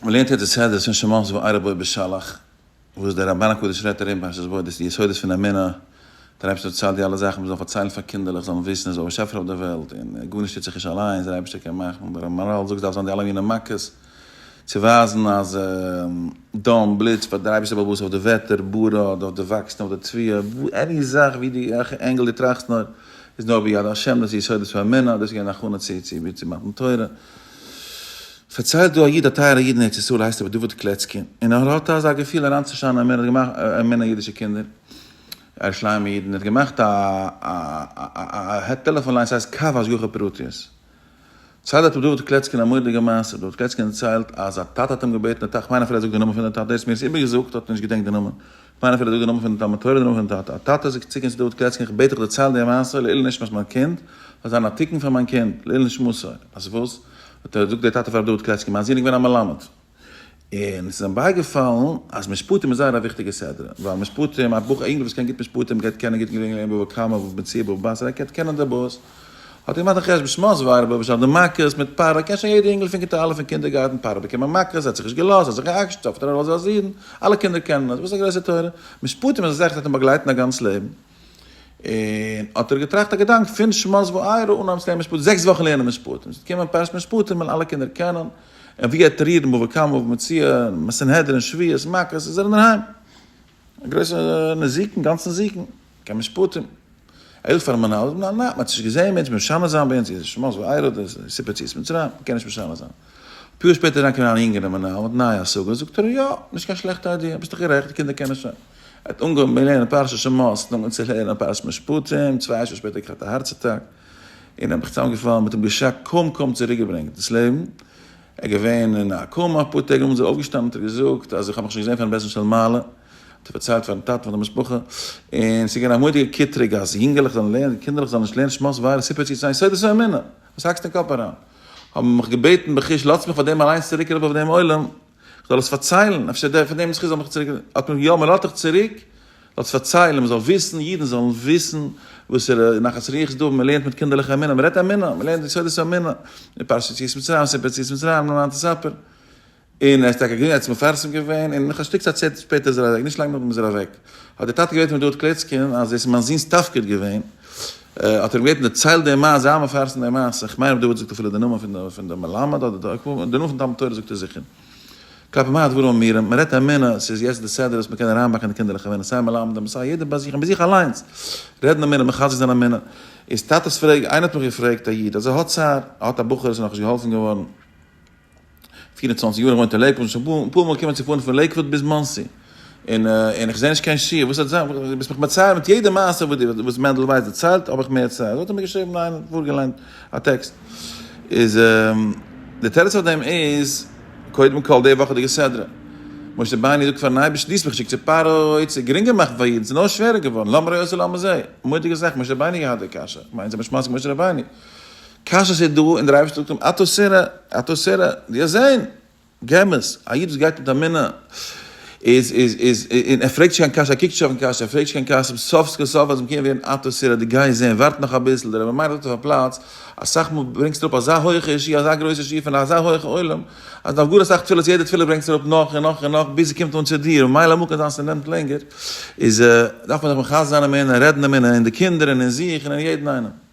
מען לערנט יעצט די סדרות פון שמות וארא בא בשלח, וואס דער רמבן הקדוש רעדט ארום פרשת בא, דאס איז די יסודות פון אמונה, דער אייבערשטער האט פארציילט די אלע זאכן, מען זאל פארציילן פאר קינדערלעך זאלן וויסן עס איז דא א באשעפער אויף דער וועלט, און גארנישט טוט זיך נישט אליינס, דער אייבערשטער קען מאכן, דער מהרל זאגט עס דארף זיין די אלע מיני מכות, צו ווייזן אז דם, בלוט, פאר דער אייבערשטער בעל הבית אויף די וועטער, ברד, אויף די וואקסן, אויף די תבואה, any זאך ווי די וועלכע angle דו טראכסט נאר, איז נאר ביד השם, דאס איז יסודות פון אמונה, דאס איז געווען א הכנה צו צו מתן תורה. פארציילט דא א איד א טייערע איד אין ארץ ישראל הייסט רבי דוד קלעצקין און ער האט אזא געפיל אריינצושיינען אמונה ער האט געמאכט אמונה אידישע קינדער ירושלימ'ע אידן ער האט געמאכט א א א טעלעפאן line ס'הייסט קו השגחה פרטיות ציילט רבי דוד קלעצקין א מורא'דיגע מעשה רבי דוד קלעצקין דערציילט אז א טאטע האט אים געבעטן די טאטע כ'מיין אפילו ער זאגט די נאמען פון די טאטע דאס מיר עס איבערגעזאגט האט ער נישט געדענקט די נאמען כ'מיין אפילו ער זאגט די נאמען פון די תלמוד תורה די נאמען פון די טאטע א טאטע איז צוגעקומען צו דוד קלעצקין איך בעט דיך דערצייל די מעשה לעילוי נשמת מיין קינד זאל זיין א תיקון פאר מיין קינד לעילוי נשמתו אז וואס האט ער זאגט דער טאטע פאר ר' דוד קלעצקי, מיין זון איז געווען א מלמד, און עס איז אים בייגעפאלן אז משפטים איז זייער א וויכטיגע סדרה, ווייל משפטים, א בחור א אינגל וואס קען גוט משפטים גייט קענען גוט גרינג בבא קמא בבא מציעא בבא בתרא, ער גייט קענען די באות. האט ער געמאכט א חשבון, שמות וארא בבא בשעת די מכות מיט פרעה, קען שוין יעדער אינגל פון כיתה א' אין קינדערגארטן, פרעה באקומען מכות, ער האט זיך נישט געלאזט, ער האט זיך גע'עקשנ'ט, סוף האט ער ארויס אידן, אלע קינדער קענען עס, וואס איז א גרויסע תורה? משפטים איז א זאך וואס וועט אים באגלייטן א גאנץ לעבן. און האט ער געטראכט א געדאנק פון שמות וארא אנהייבן צו לערנען משפטים, זעקס וואכן לערנען משפטים, ס'וועט קומען פרשת משפטים וועלן אלע קינדער קענען, און ווי גייט רירן בבא קמא בבא מציעא, סנהדרין, שבועות, מכות, איז ער אינדערהיים. א גרויסע נזיקין, גאנץ נזיקין, קיין משפטים. ער זאגט פארן מנהל, ניין ניין, מ'האט נישט געזען מענטש משנה זיין ביי אונז, איז שמות וארא, דאס איז סיפור יציאת מצרים, מ'קען נישט משנה זיין. אפאר יאר שפעטער איז אריינגעקומען אן יונגערע מנהל מיט נייע השגות, זאגט ער, יא, נישט קיין שלעכטע idea, ביסט דאך גערעכט, די קינדער קענען שוין. ער האט אנגעהויבן לערנען פרשת שמות, אנגעהויבן צו לערנען פרשת משפטים, צוויי שעה שפעטער געהאט א הארץ אטאק, און האב איך צוזאמגעפאלן מיט אים געשאקט, קוים קוים צוריקגעברענגט דאס לעבן, ער איז געווען אין א קאומא אפאר טעג, נאכדעם איז ער אויפגעשטאנען האט ער געזאגט אז איך האב מיך שוין געזען פארן בית דין של מעלה, האט ער פארציילט פארן טאטן פאר די משפחה, און ס'איז געווען א מורא'דיגע קטרוג אז יונגעלעך זאלן לערנען, קינדערלעך זאלן נישט לערנען שמות וארא סיפור יציאת מצרים, יסודות האמונה, וואס האקסטו אין קאפ אריין? האבן מיך געבעטן בחוש לאזטס מיך פאר דעם אליינס צוריק אראפ אויף דעם עולם, כ'זאל עס פארציילן, אפשר דער פון דעם זכות זאל מיך צוריק, האט מען יא מען לאזט דיך צוריק, זאלסט פארציילן, מען זאל וויסן, אידן זאלן וויסן וואסערע נחת רוח איז דא ווען מען לערנט מיט קינדערלעך אמונה, מען רעדט אמונה, מען לערנט יסודות האמונה, אין פרשת יציאת מצרים, סיפור יציאת מצרים, למען תספר. און ער איז טאקע געווען, ער האט עס מפרסם געווען, און נאך א שטיק צייט שפעטער איז ער אוועק, נישט לאנג נאכדעם איז ער אוועק. האט דער טאטע געבעטן ר' דוד קלעצקין אז דאס איז מיין זון'ס תפקיד געווען, האט ער אים געבעטן דערצייל די מעשה, זיי מפרסם די מעשה, איך מיין ר' דוד זאגט אפילו די נאמען פון די מלמד, אדער די נאמען פון תלמוד תורה זאגט ער זיכער. כלפי מה הדברים אמורים, מען רעדט אמונה, ס'איז יעצט די סדר וואס מען קען אריינבאקן די קינדערלעך אמונה, סיי מלמדים, סיי יעדער ביי זיך, און ביי זיך אליינס, רעדן אמונה, מחזק זיין אמונה, איז טאטעס פרעגן, איינער האט מיך געפרעגט א איד, אז ער האט צער, ער האט א בחור וואס איז נאכנישט געהאלפן געווארן, 24 יאר, ער וואוינט אין לעיקוואד, שוין אפאר מאל געקומען צו פארן פון לעיקוואד ביז מאנסי, און און איך זע נישט קיין שיעור, וואס וועט זיין, דו ביסט מיך מצער מיט יעדע מעשה וואס דו וואס מענדל ווייס דערציילט, האב איך מער צער, אזוי האט ער מיר געשריבן ניין, פארגעליינט א טעקסט, איז די תירוץ אויף דעם איז, קודם כל די וואכעדיגע סדרה, משה רבינו זאגט פארן אייבערשטן, דו האסט מיך געשיקט צו פרעה צו גרינגער מאכן פאר אידן, ס'איז נאר שווערער געווארן, למה הרעותה לעם הזה, מורא'דיגע זאך, משה רבינו האט געהאט די קשיא, כ'מיין זיי משמש משה רבינו, קשיא ס'איז דא, און דער אייבערשטער זאגט אים, אתה תראה, אתה תראה, דו וועסט זען. געמעס, א איד וואס גייט מיט אמונה איז איז איז און ער פרעגט נישט קיין קשיא, ער קוקט נישט אויפן קשיא, ער פרעגט נישט קיין קשיא, סוף כל סוף אז מ'קען ווערן אתה תראה, דו גייסט זען, ווארט נאך אביסל, דער רבי מאיר זאגט אויף א פלאץ, אסאך מאל ברענגסטו אראפ אזא הויכע שיעור, אזא גרויסע שיעור פון אזא הויכע עולם, אז נאך גאר אסאך תפילות, יעדע תפילה ברענגסטו אראפ נאך און נאך און נאך, ביז ס'קומט אן צו דיר, ממילא אמאל קען זיין ס'נעמט לענגער, איז דארף מען זיך מחזק זיין אמונה, רעדן אמונה אין די קינדער און אין זיך און אין יעדן איינעם.